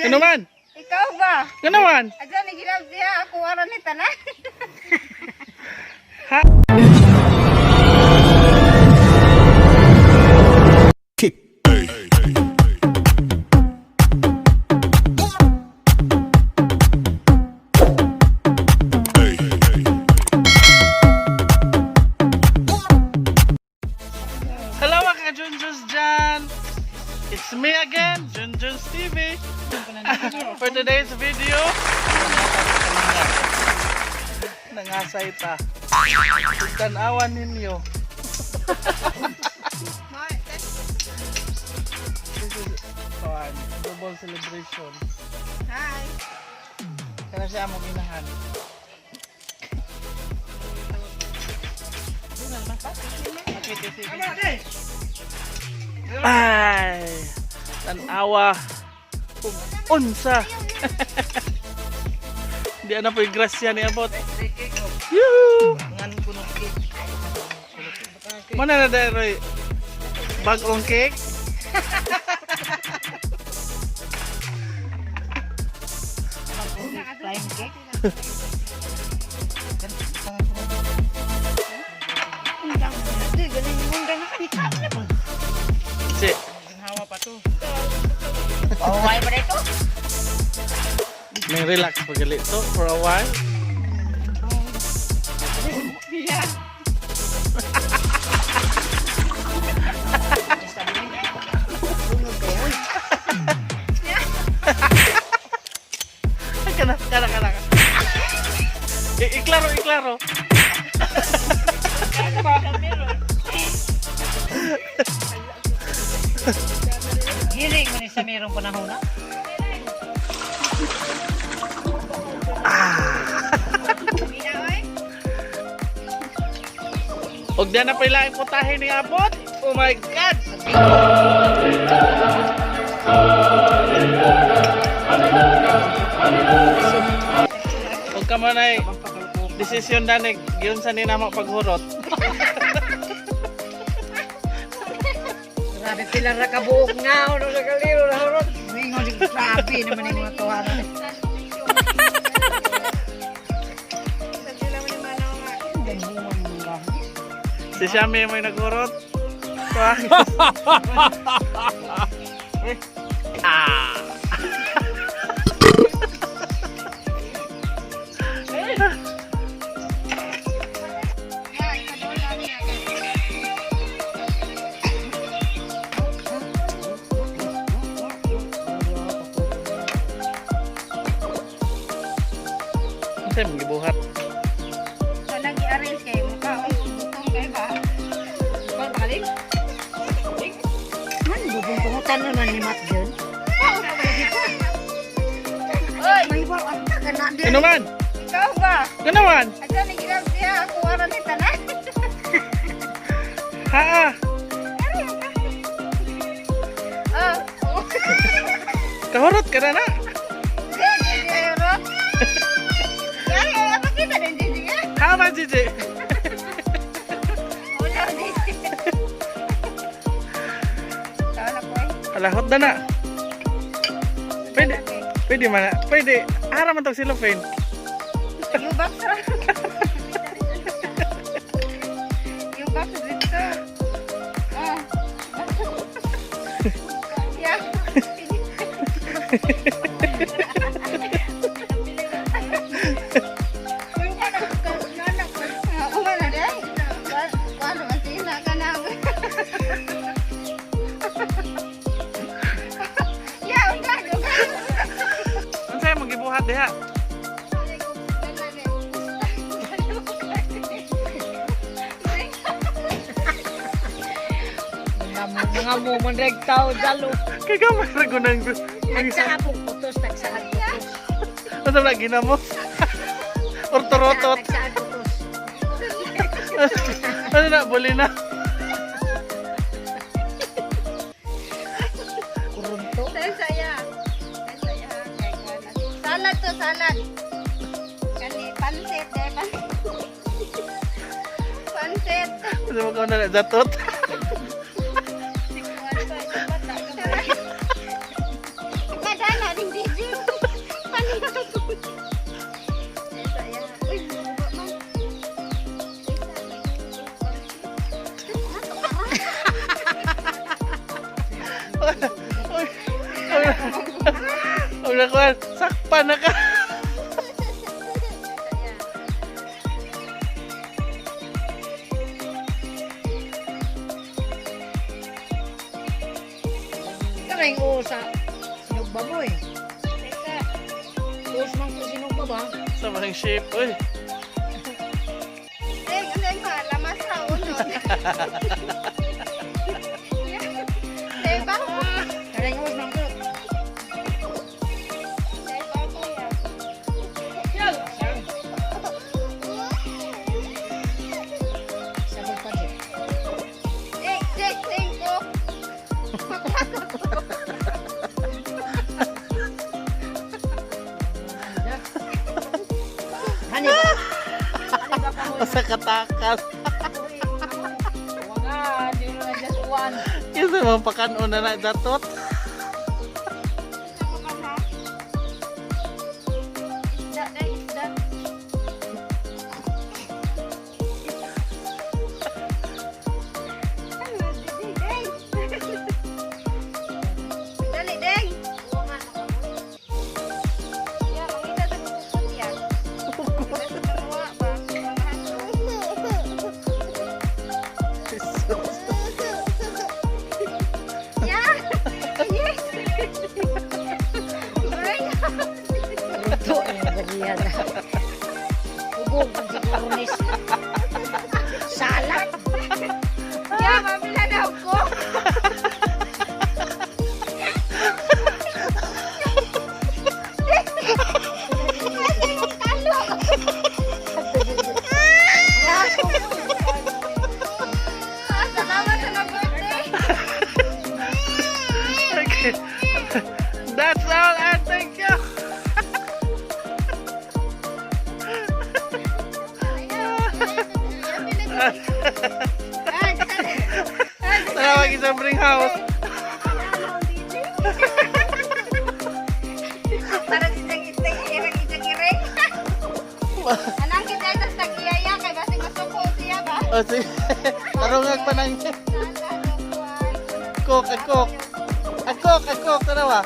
Ano man? Ikaw ba? Ano man? Adyan, nagilab siya. Ako aran ni tanan. Ha? Hello mga ka-Junjuns dyan! It's me again, Junjuns TV! For today's video, nangasay ta. Tanawan ninyo. This is kuan, double celebration. Hi. Kana siya among inahan. Ay, tanawa kung unsa. Di na po yung grasya ni Abot. Yuhu! Muna na dahil Roy. Bagong cake. Flying cake. Si. Pahuway ba dito? May relax pagali to for a while. Yeah. Ay, kana, kana, kana. Iklaro, iklaro. Hiling man ni sa merong panahon na. Huwag na na pala putahe ni Abot. Oh my God! Huwag ka man ay desisyon na ni yun sa nina mo paghurot. Grabe pila ra ka buok nga ono sa kaliro ra horot. Mingon di grabe naman yung mga tawanan. Si Shami may naghurot. Ah! Ano sa'yo gibuhat? Walang i-arrange kay mukha. Gutom kay ba? Kung bakaling? Man bubong pungutan naman ni Matt John. Oy! May baw ang taga na din. Ano man? Ikaw ba? Ano man? Adyan, nagilab siya. Ako aran ni tanan. Ha? Oh. Kahurot ka na na. Apa kita din Gigi ya? Ha man, Gigi? Wala din. Tawa na ko eh. Alahot na na. Pwede, pwede man na. Pwede. Ara man tong silofin. Yubak sa. Yubak dito. Ah. Ya. Umana deh. Kuan masih nak kanang. Ya, udah, udah. Ano sa'yo mong gibuhat diha? Mga mo man regtaw dalo. Kaya gamay ra ko nang Nagsaha pong putos, nagsaha putos. Ano na ginamos? Ortorotot. Nagsaha putos. Ano na, buli na. Kurunto. Saya. Saya. Salad to salad. Kani pansit deh pan. Pansit. Ano mo ka na jatot? Kadana ding DJ. Nakuha, sakpan na ka. Karing usa. Sinog baboy. Teka. Uus man ko sinog ba? Sa mga shape, uy. Eh, ano yung mga lamas ra uno. Diba? Karing uus man ko. Diba, kuya? Sabog pa siya. Eh, Jake, thank you. Hani. Hani ba ka mo? Sa katakas. Wala, di na just one. Kasi mga pakanon na na datot. Isda na, isda. Ano, deng, deng. Dali, deng. Ya, mangita sa bukod ya. Sa dalawa ba? Mga hato. Ya. Yes. Ay. Luto eh, gagihan na. Ubog ang siguro nis. Salad. Ya, mabila na ako. Ah, salamat sa nag-birthday. Okay. That's all and thank you. Tara mag isang bring house. Parang isang isang irang isang irang. Anang kita tas tagiyaya kay basig masuko siya ba? O sige. Tarungag pa ng coke, ang coke. Ang coke, ang coke. Tara ba?